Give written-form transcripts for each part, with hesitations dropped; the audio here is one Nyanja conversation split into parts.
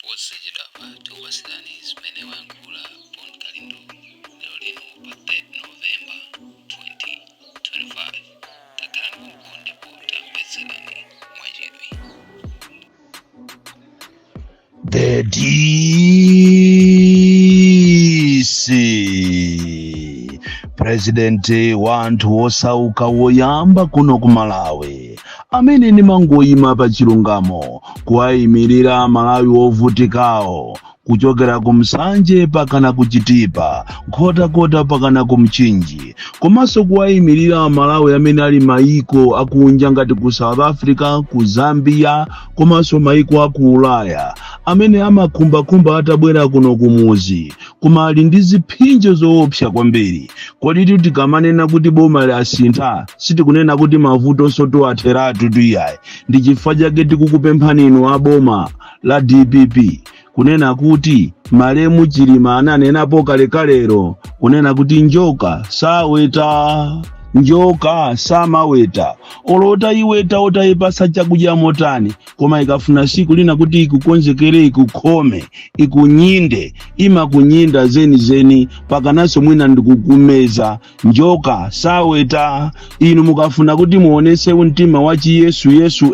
Posachedwapa tikupatsirani zimene wayankhula Bon Kalindo lero lino pa 3 November 2025. Takhalani pompo ndipo tamvetserani mwachidwi. The DC, President wa anthu osauka woyamba kuno ku Malawi, amene ndimangoyima pa chilungamo kuwayimirira Malawi wovutikawo, kuchokera ku Msanje pakana ku Chitipa, Nkhotakota pakana ku Mchinji, komanso kuwayimirira Malawi amene ali mayiko akunja ngati ku South Africa, ku Zambia, komanso mayiko aku Ulaya, amene amakhumbakhumba atabwera kuno kumuzi, koma ali ndi ziphinjo zoopsa kwambiri. Kodi tikamanena kuti boma lasintha, sitikunena kuti mavutonso tiwatheratu tuyayi. Ndi chifukwa chake tikukupemphani inu a boma la DPP kunena kuti malemu Chilima ananenapo kalekalero kunena kuti njoka saweta, njoka samaweta, olo utayiweta, utayipasa chakudya motani, koma ikafuna siku lina kuti ikukonzekere, ikukhome, ikunyinde, imakunyinda zenizeni, pakananso mwina ndikukumeza. Njoka saweta. Inu mukafuna kuti muonese mtima wa chiyesu yesu,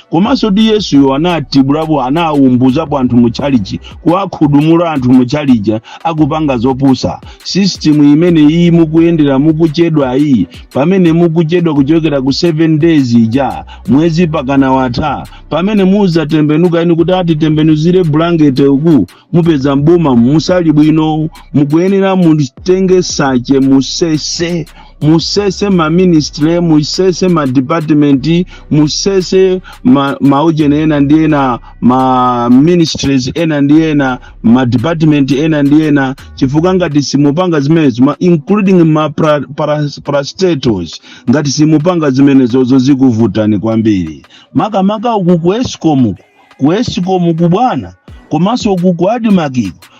komanso ti Yesuyo anatibulapo, anawumbuzapo anthu mutchalichi, kuwakhudumula anthu mutchalichi akupanga zopusa. System imene iyi mukuyendera, mukuchedwa iyi, pamene mukuchedwa kuchokera ku 7 days ija, mwezi pakana watha, pamene muzatembenuka inu kuti atitembenuzire bulangete uku, mupeza mboma musali bwino. Mukuyenera mutenge sache, musese, musese ma ministry, musese ma department, musese maujene ena ndi ena, ma ministries ena ndi ena, ma department ena ndi ena, chifukwa ngati simupanga zimenezo, including ma parastatals, ngati simupanga zimenezozo, zikuvutani kwambiri, makamaka uku ku ESCOM, ku ESCOM ku bwana, komanso uku ku ADMARC,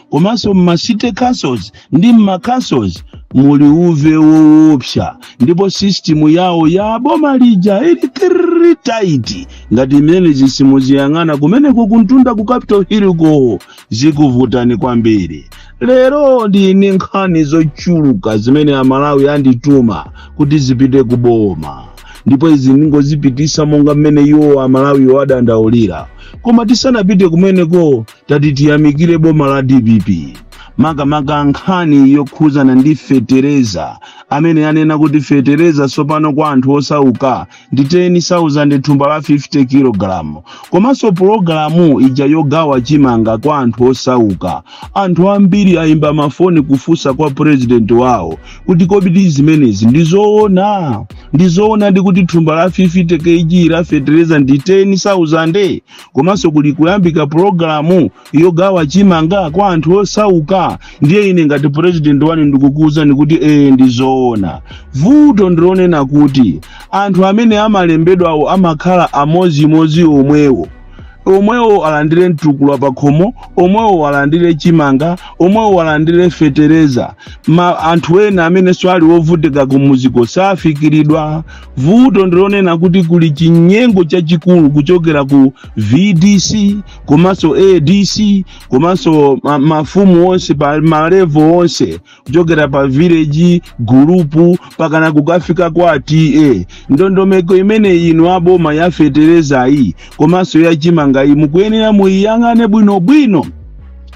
komanso mma city councils ndi mma councils muli uve woopsa, ndipo system yawo ya boma lija ili kiri tight. Ngati imene zisimuziyang'ana kumeneko kuntunda ku Capitol Hill ko, zikuvutani kwambiri. Lero ndine nkhani zochuluka zimene Amalawi andituma kuti zipite ku boma, ndipo izi ndingozipitisa monga mmene iwo Amalawiwo adandaulira. Koma tisanapite kumeneko, tati tiyamikire boma la DPP, makamaka nkhani yokhuzana ndi fetereza, amene anena kuti fetereza tsopano kwa anthu osauka ndi 10,000 thumba la 50 kg, komanso pulogalamu ija yogawa chimanga kwa anthu osauka. Anthu ambiri ayimba mafoni kufunsa kwa president wawo kuti kodi zimenezi ndizoona? Ndizoona ndi kuti thumba la 50 kg la fetereza ndi 10,000, komanso kuli kuyambika pulogalamu yogawa chimanga kwa anthu osauka? Ndiye ine ngati president wanu ndikukuwuzani kuti ee, ndizoona. Vuto ndilonena kuti anthu amene amalembedwawo amakhala amozimozi omwewo omwewo, alandire mtukula pa khomo omwewo, alandire chimanga omwewo, alandire fetereza. Ma anthu ena amenenso ali wovutika kumuziko safikiridwa. Vuto ndilonena kuti kuli chinyengo chachikulu kuchokera ku VDC komanso ADC komanso mafumu onse pa ma level onse, kuchokera pa village, group, pakana kukafika kwa TA. Ndondomeko imene inu aboma ya feterezayi komanso ya chimangayi mukuyenera muyiyang'ane bwinobwino,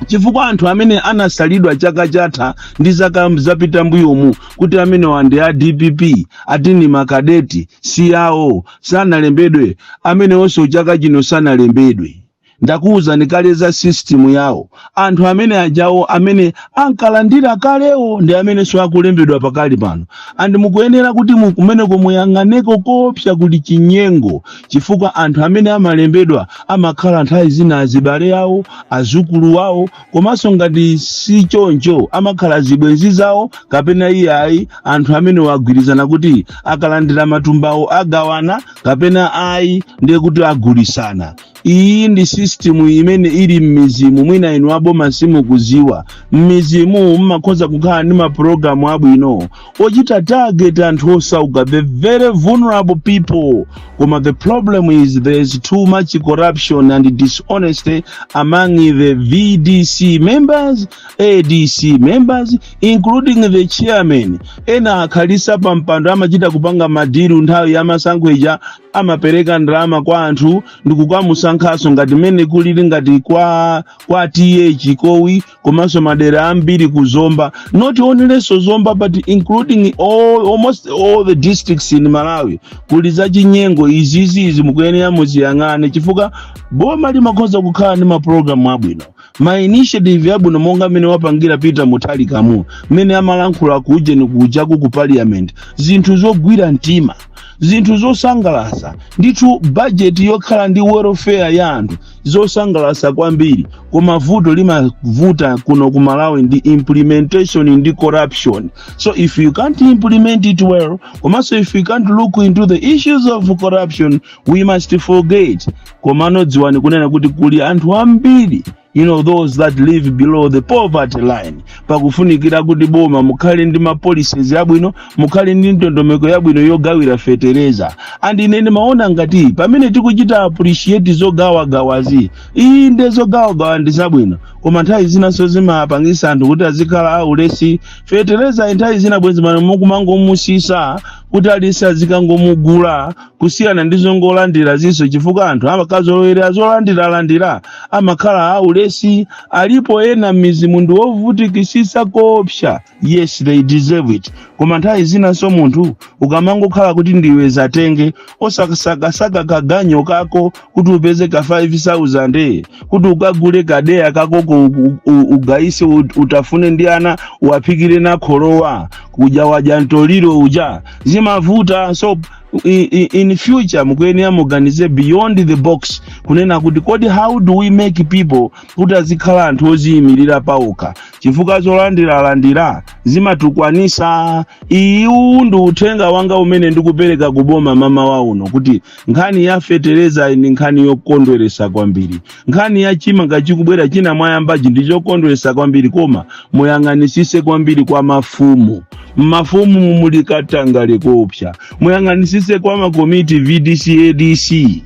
chifukwa anthu amene anasalidwa chaka chatha ndi zaka zapita mbuyomu kuti amenewa ndi a DPP, ati ni makadeti, si yawo, sanalembedwe, amenewonso chaka chino sanalembedwe. Ndakuwuzani kale za system yawo. Anthu amene ajawo amene ankalandira kalewo ndi amenenso akulembedwa pakali pano. And mukuyenera kuti kumeneko muyang'aneko kopsa, kuli chinyengo, chifukwa anthu amene amalembedwa amakhala nthawi zina azibale awo, azukulu awo, komanso ngati si choncho amakhala zibwenzi zawo, kapena iyayi anthu amene wagwirizana kuti akalandira matumbawo agawana, kapena ayi ndiye kuti agulisana. Iyi ndi system imene ili m'mizimu. Mwina inu aboma simukuziwa, m'mizimu mmakhoza kukhala ndi mapulogalamu abwino ochita target anthu osauka, the very vulnerable people, koma the problem is there is too much corruption and dishonesty among the VDC members, ADC members, including the chairman. Ena akhalisa pa mpando amachita kupanga ma deal. Nthawi ya masankho ija amapereka ndalama kwa anthu ndikukamusankhaso, ngati mmene kulili ngati kwa T/A Chikowi komanso madera ambiri ku Zomba. Not only Zomba, but including almost all the districts in Malawi kuli zachinyengo izizizi. Mukuyenera muziyang'ane, chifukwa boma limakhoza kukhala ndi mapulogalamu abwino, ma initiative yabwino, monga mmene wapangira Peter Mutharika, mu mmene amalankhula kujeni kujaku ku parliament, zinthu zogwira mtima, zinthu zosangalatsa ndithu, budget yokhala ndi welfare ya anthu, zosangalatsa kwambiri. Koma vuto limavuta kuno ku Malawi ndi implementation ndi corruption. So if you can't implement it well, komanso if you can't look into the issues of corruption, we must forget. Komano dziwani kunena kuti kuli anthu ambiri, those that live below the poverty line. Pakufunikira kuti boma mukhale ndi ma policies yabwino, mukhale ndi ndondomeko yabwino yogawira fetereza. And ine ndimaona ngati pamene tikuchita appreciate zogawagawazi, inde, zogawagawa ndi zabwino, koma nthawi zinanso zimapangisa anthu kuti azikhala aulesi. Fetereza nthawi zina bwenzi mano mukumangomusisa kuti alisi azikangomugula, kusiyana ndi zongolandira zinso, chifukwa anthu amakazolowera zolandiralandira, amakhala aulesi. Alipo ena m'mizimu ndi wovutikisisa koopsa. Yes, they deserve it, koma nthawi zinanso munthu ukamangokhala kuti ndiwe zatenge, osakasakasaka kaganyo kako kuti upeze ka 5000 kuti ukagule kadeya kakoko, ugayise, utafune ndi ana, uwaphikire na kholowa kuja, wadya ntoliro uja, zimavuta. So in future mukuyenera muganize beyond the box, kunena kuti kodi how do we make people kuti azikhala anthu oziyimirira pawokha, chifukwa zolandiralandira zimatukwanisa. Iwu ndi uthenga wanga umene ndikupereka kuboma mamawa uno, kuti nkhani ya fetereza ndi nkhani yokondweresa kwambiri, nkhani ya chimanga chikubwera china mwayambachi ndi chokondweresa kwambiri, koma muyang'anisise kwambiri kwa mafumu. Mmafumu mumuli katangale koopsa. Muyang'anisise kwa makomiti VDC, ADC,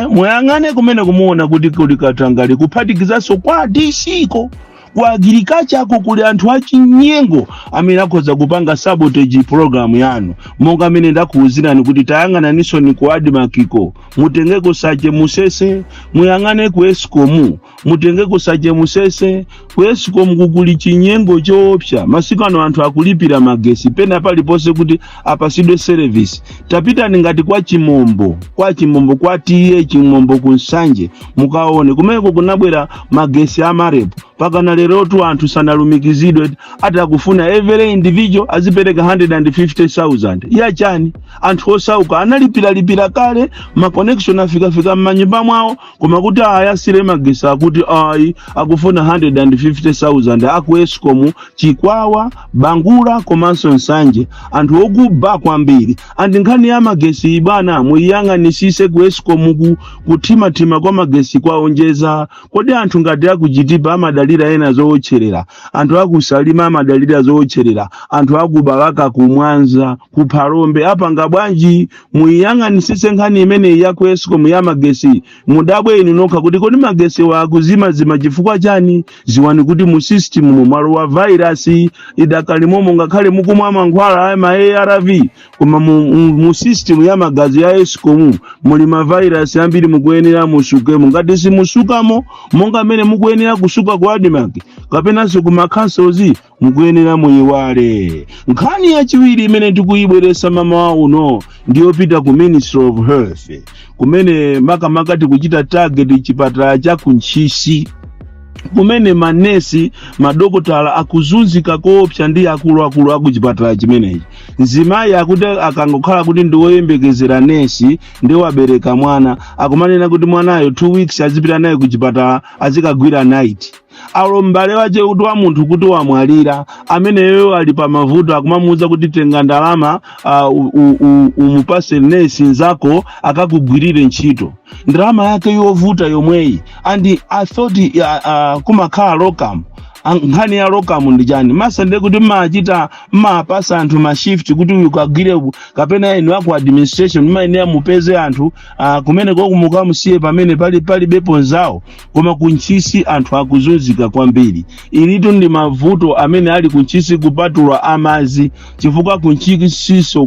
muyang'ane kumene kumuona kuti kuli katangale, kuphatikizanso kwa DC ko ku agriculture ako kuli anthu achinyengo amene akhoza kupanga sabotage program yanu, monga amene ndakuwuzirani kuti tayang'ananinso ni ku ADMARC ko, mutengeko sache musese, muyang'ane ku ESCOM, mutengeko sache musese. Ku ESCOM kukuli chinyengo choopsa. Masiku ano anthu akulipira magesi pena paliponse kuti apasidwe service. Tapitani ngati kwa Chimombo, kwa Chimombo, kwa T/A Chimombo ku Nsanje, mukaone kumeneko kunabwera magesi a MAREP. Pakana lerotu anthu sanalumikizidwe, ati akufuna every individual azipereka 150,000 yachani? Anthu osauka analipiralipira kale, ma connection afikafika m'manyumba mwawo, koma kuti ayasire magesi akuti ayi, akufuna 150,000. Aku ESCOM Chikwawa, Bangula komanso Nsanje, anthu okuba kwambiri. And nkhani ya magesi, ibwana, muyiyang'anisise ku ESCOM ku kuthimathima kwa magesi kwaonjeza. Kodi anthu ngati akuchitipa amadalira ena zowotcherera, anthu akusalima amadalira zowotcherera, anthu akubalaka, kumwanza, kuphalombe apanga bwanji? Muyiyang'anisise nkhani imeneyi ya ku ESCOM ya magesi. Mudabwe inu nokha kuti kodi magesi wakuzimazima chifukwa chani? Ziwani kuti mu system mwalowa virus idakalimomo, ngakhale mukumwa mankhwala aya ma ARV, koma mu system ya magazi ya ESCOM muli ma virus ambiri. Mukuyenera musukemo. Ngati simusukamo monga mmene mukuyenera kusuka ku ADMARC kapenanso ku ma councils, mukuyenera muyiwale. Nkhani yachiwiri imene tikuyibweresa mamawa uno ndiyopita ku Ministry of Health, kumene makamaka tikuchita target chipatala cha kuntchisi, kumene manesi, madokotala akuzunzika koopsa ndi akuluakulu aku chipatala chimenechi. Mzimayi akuti akangokhala kuti ndi woyembekezera, nesi ndi wabereka mwana, akumanena kuti mwanayo 2 weeks azipita naye ku chipatala, azikagwira night. Alo m'bale wache kuti wa munthu kuti wamwalira, ameneyo ali pa mavuto, akumamuwuza kuti tenga ndalama umupase nesi nzako akakugwirire ntchito, ndalama yake yovuta yomweyi. And I thought kumakhala locum. Nkhani ya locum ndi chani? Masande kuti mmachita mmapasa anthu ma shift kuti uyu kagwire, kapena inu aku administration mmayenera mupeze anthu kumeneko mukamusiye pamene pali palibepo nzawo. Koma kuNtchisi anthu akuzunzika kwambiri. Ilitu ndi mavuto amene ali kuNtchisi, kupatula amazi, chifukwa kuNtchisiso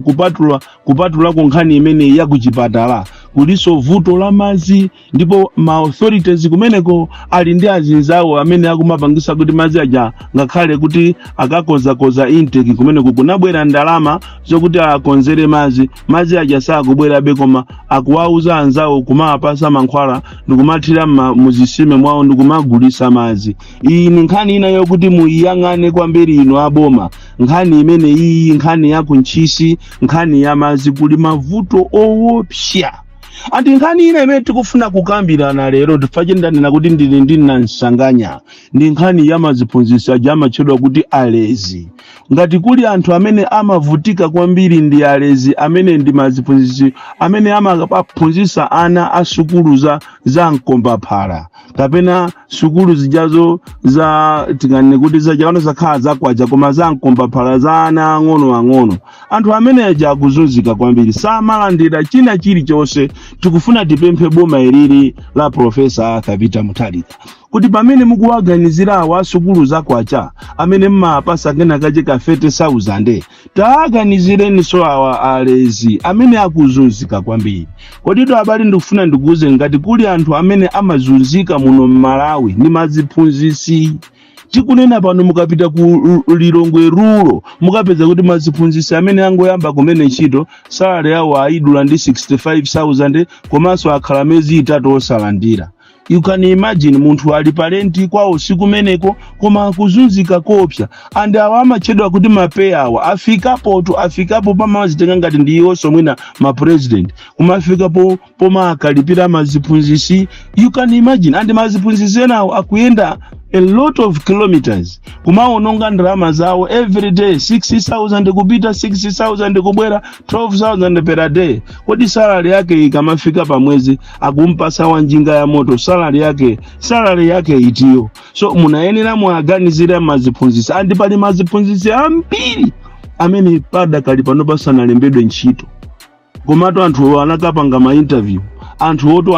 kupatulako nkhani imene yakuchipatala, kuliso vuto la madzi. Ndipo ma authorities kumeneko ali ndi azinzawo amene akumapangisa kuti madzi aja, ngakhale kuti akakozakoza intake kumeneko, kunabwera ndalama zokuti akonzere madzi, madzi aja sakubwerabe, koma akuwauza anzawo kumapasa mankhwala ndikumathira muzisime mwawo ndikumagulisa madzi. Iyi ni nkhani ina yokuti muyiyang'ane kwambiri inu aboma, nkhani imene iyi, nkhani ya kuNtchisi, nkhani ya madzi, kuli mavuto owopsa. Ati nkhani ina imene tikufuna kukambirana lero, tifache ndanena kuti ndili ndi nansanganya, ndi nkhani ya maziphunzitsi aja amatchedwa kuti alezi. Ngati kuli anthu amene amavutika kwambiri ndi alezi, amene ndi maziphunzitsi amene amaphunzitsa ana a sukulu za mkombaphala kapena sukulu zijazo za tinganene kuti zachakano zakhala zakwacha, koma za mkombaphala za ana ang'ono ang'ono. Anthu amene aja akuzunzika kwambiri, samalandira china chilichonse. Tikufuna tipemphe boma ilili la Professor Arthur Peter Mutharika kuti pamene mukuwaganizira awa asukulu zakwacha amene mmapasa kenakache ka 30,000, taaganizireninso awa alezi amene akuzunzika kwambiri. Koditu abale, ndikufuna ndikuuze, ngati kuli anthu amene amazunzika muno mMalawi ndi maziphunzisi. Tikunena pano, mukapita ku Lilongwe rural, mukapeza kuti maziphunzisi amene angoyamba kumene ntchito, salary yawo ayidula ndi 65,000, komanso akhala miyezi 3 osalandira. You can imagine, munthu ali pa rent kwawo sikumeneko, koma akuzunzika kopsa. And awa amatchedwa kuti ma PEA awa afikapotu, afikapo pamazitenga ngati ndi iwonso mwina ma president, kumafikapo poma akalipira maziphunzisi. You can imagine. And maziphunzisi enawo akuyenda a lot of kilometers, kumaononga ndalama zawo every day, 60,000 kupita, 60,000 kubwera, 12,000 per day. Kodi salary yake ikamafika pamwezi, akumpasa wanjinga ya moto, salary yake itiyo? So munayenera muaganizire maziphunzisi. And pali maziphunzisi ambiri amene padakali pano pasanalembedwe ntchito, komatu anthu anakapanga ma interview, anthu oto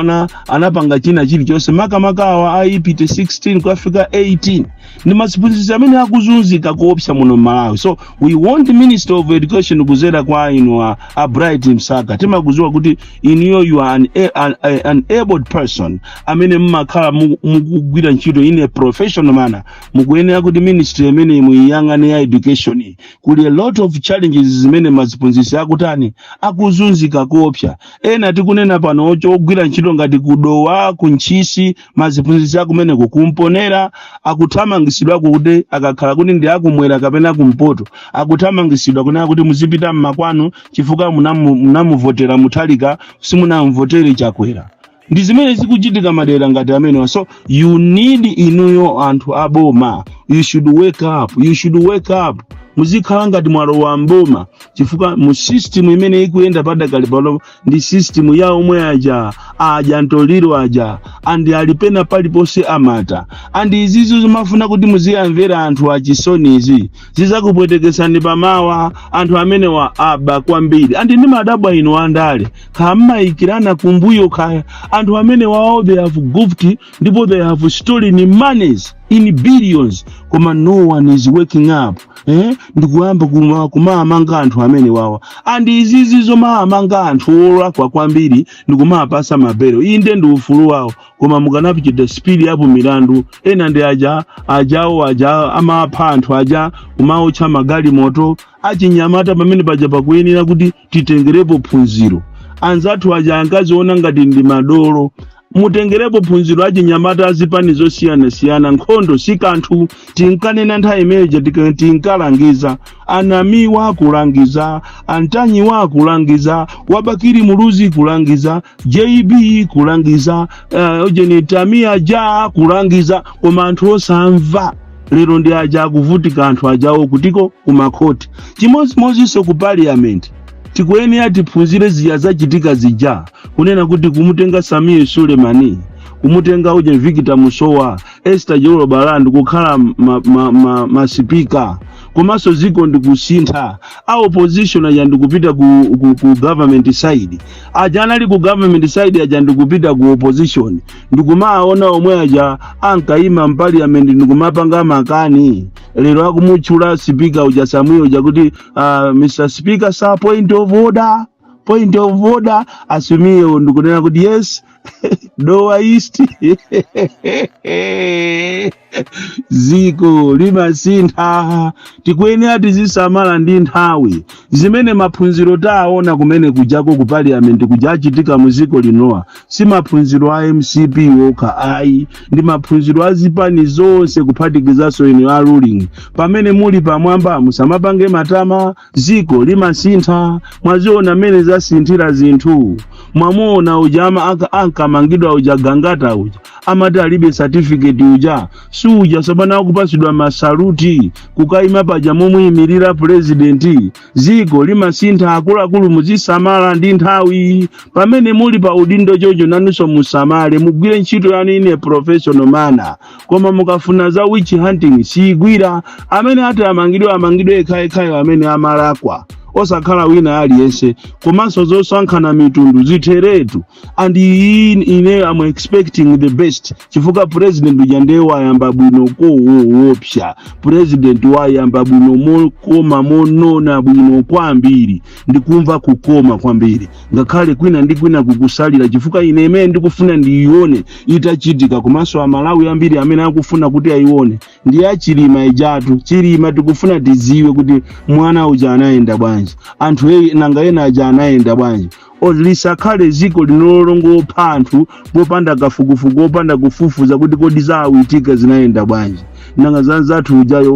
anapanga china chilichonse, makamaka awa a IPTE 16 kukafika 18, ndi maziphunzitsi amene akuzunzika kuopsa muno mMalawi. So we want Minister of Education, kuzera kwa inu a Bright Msaka, timakuziwa kuti inuyo you are an abled person amene mmakhala mukugwira ntchito in a professional manner. Mukuyenera kuti ministry imene muyiyang'ane ya education. Kuli a lot of challenges zimene maziphunzitsi akutani, akuzunzika kuopsa. Ena tikunena pano ogwira ntchito ngati kuDowa, kuNtchisi, maziphunzitsi akumeneko, kumponera, akuthamangisidwa kuti akakhala kuti ndi akumwera kapena kumpoto, akuthamangisidwa kunena kuti muzipita mmakwanu chifukwa munamuvotera Mutharika, simunamvotere Chakwera. Ndi zimene zikuchitika madera ngati amenewa. So you need, inuyo anthu aboma, you should wake up, you should wake up. Muzikhala ngati mwalowa mboma, chifukwa mu system imene ikuyenda padakali pano ndi system ya omwe aja aja ntoliro aja, and ali pena paliponse amata. And izizo zimafuna kuti muziyamvera anthu achisonizi, zizakupwetekesani pamawa. Anthu amenewa aba kwambiri. And ndimadabwa inu andale, khammayikirana kumbuyo kaya. Anthu amene wawo, they have goofed, ndipo they have stolen monies in billions, koma no one is waking up, eh? Ndikuyamba kumamanga anthu amene wawa. And izizi zomamanga anthu olakwa kwambiri ndikumapasa mabelo, inde ndi ufulu wawo, koma mukanapita speed up milandu. Ena ndi aja ajawo aja amapha anthu aja, kumaotcha magalimoto achinyamata. Pamene paja pakuyenera kuti titengerepo phunziro. Anzathu aja ankaziona ngati ndi madolo. Mutengerepo phunziro achinyamata azipani zosiyanasiyana. Nkhondo si kanthu. Tinkanena nthawi imeneja, tinkalangiza anamiwa kulangiza, antanyiwa kulangiza, wabakiri muluzi kulangiza, JB kulangiza, ujeni Tamia Ja kulangiza, koma anthu osamva. Lero ndi aja akuvutika anthu ajawo kutiko kumakhoti. Chimodzimodzinso ku parliament, tikuyenera tiphunzire zija zachitika zija, kunena kuti kumutenga Sameer Suleman, kumutenga uje Victor Musowa, Esther Jolo Balandu kukhala masipika, komanso ziko ndikusintha. A opposition aja ndikupita ku government side, aja anali ku government side aja ndikupita ku opposition. Ndikumaona omwe aja ankayima mparliament ndikumapanga makani, lero akumutchula sipika uja Samuel uja kuti, "Mr Speaker sir, point of order, point of order." Asumiye ndikunena kuti, "Yes, Dowa East." Ziko limasintha, tikuyenera tizisamala ndi nthawi. Zimene maphunziro taona kumene kujako ku parliament kuja achitika mu ziko linowa si maphunziro a MCP okha ayi, ndi maphunziro a zipani zonse, kuphatikizanso inu a ruling. Pamene muli pamwamba musamapange matama. Ziko limasintha. Mwaziona mmene zasinthira zinthu. Mwamuona uja ankamangidwa uja, Gangata uja, amati alibe certificate uja, si uja tsopano akupasidwa masaluti kukayima paja momuyimirira purezidenti. Ziko limasintha, akuluakulu, muzisamala ndi nthawi. Pamene muli pa udindo chocho, nanunso musamale, mugwire ntchito yanu in a professional manner. Koma mukafuna za witch hunting, siyigwira. Amene ati amangidwe, amangidwe ekhayekhayo amene amalakwa, osakhala wina aliyense. Komanso zosankhana mitundu zitheretu. And ine am expecting the best, chifukwa president uja ndiye wayamba bwino kowoopsa. President wayamba bwino mokoma, monona bwino kwambiri. Ndikumva kukoma kwambiri, ngakhale kwina ndi kwina kukusalira, chifukwa ine imene ndikufuna ndiyione itachitika, komanso Amalawi ambiri amene akufuna kuti ayione, ndi achilima ijatu. Chilima tikufuna tidziwe kuti mwana uja anayenda bwanji, anthu nanga ena aja anayenda bwanji. Lisakhale ziko linolongopha anthu popanda kafukufuku, popanda kufufuza kuti kodi zawitika zinayenda bwanji, nanga zanzathu ujayo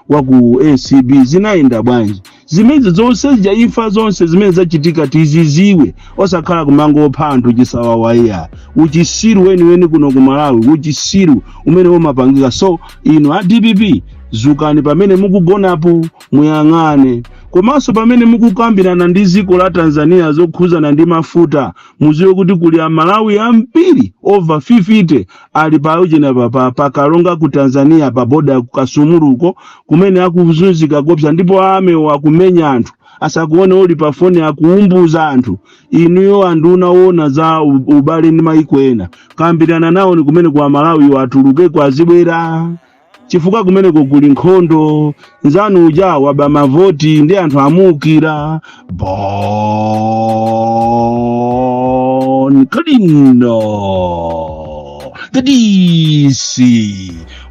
waku ACB zinayenda bwanji. Zimene zonse zija, imfa zonse zimene zachitika, tiziziwe, osakhala kumangopha anthu chisawawa. Uchisiru weniweni kuno ku Malawi, uchisiru umene umapangika. So inu a DPP, zukani pamene mukugonapo, muyang'ane. Komanso pamene mukukambirana ndi dziko la Tanzania zokhuzana ndi mafuta, muziwe kuti kuli Amalawi ambiri over 50 ali pa ujena pa Kalonga ku Tanzania, pa boda ku Kasumuluko, kumene akuzunzika kopsa, ndipo amewo akumenya anthu. Asakuone uli pa foni, akuumbuza anthu. Inuyo anduna ona za ubale ndi maiko ena, kambirana nawo ni kumene kwa Malawi atuluke kwazibwera, chifukwa kumeneko kuli nkhondo. Nzanu uja waba mavoti ndi anthu amuukira. Bon Kalindo the DC,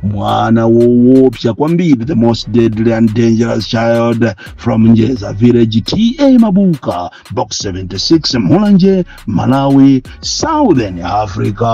mwana woopsa kwambiri, the most deadly and dangerous child from Njeza village, TA Mabuka, Box 76, Mulanje, Malawi, Southern Africa.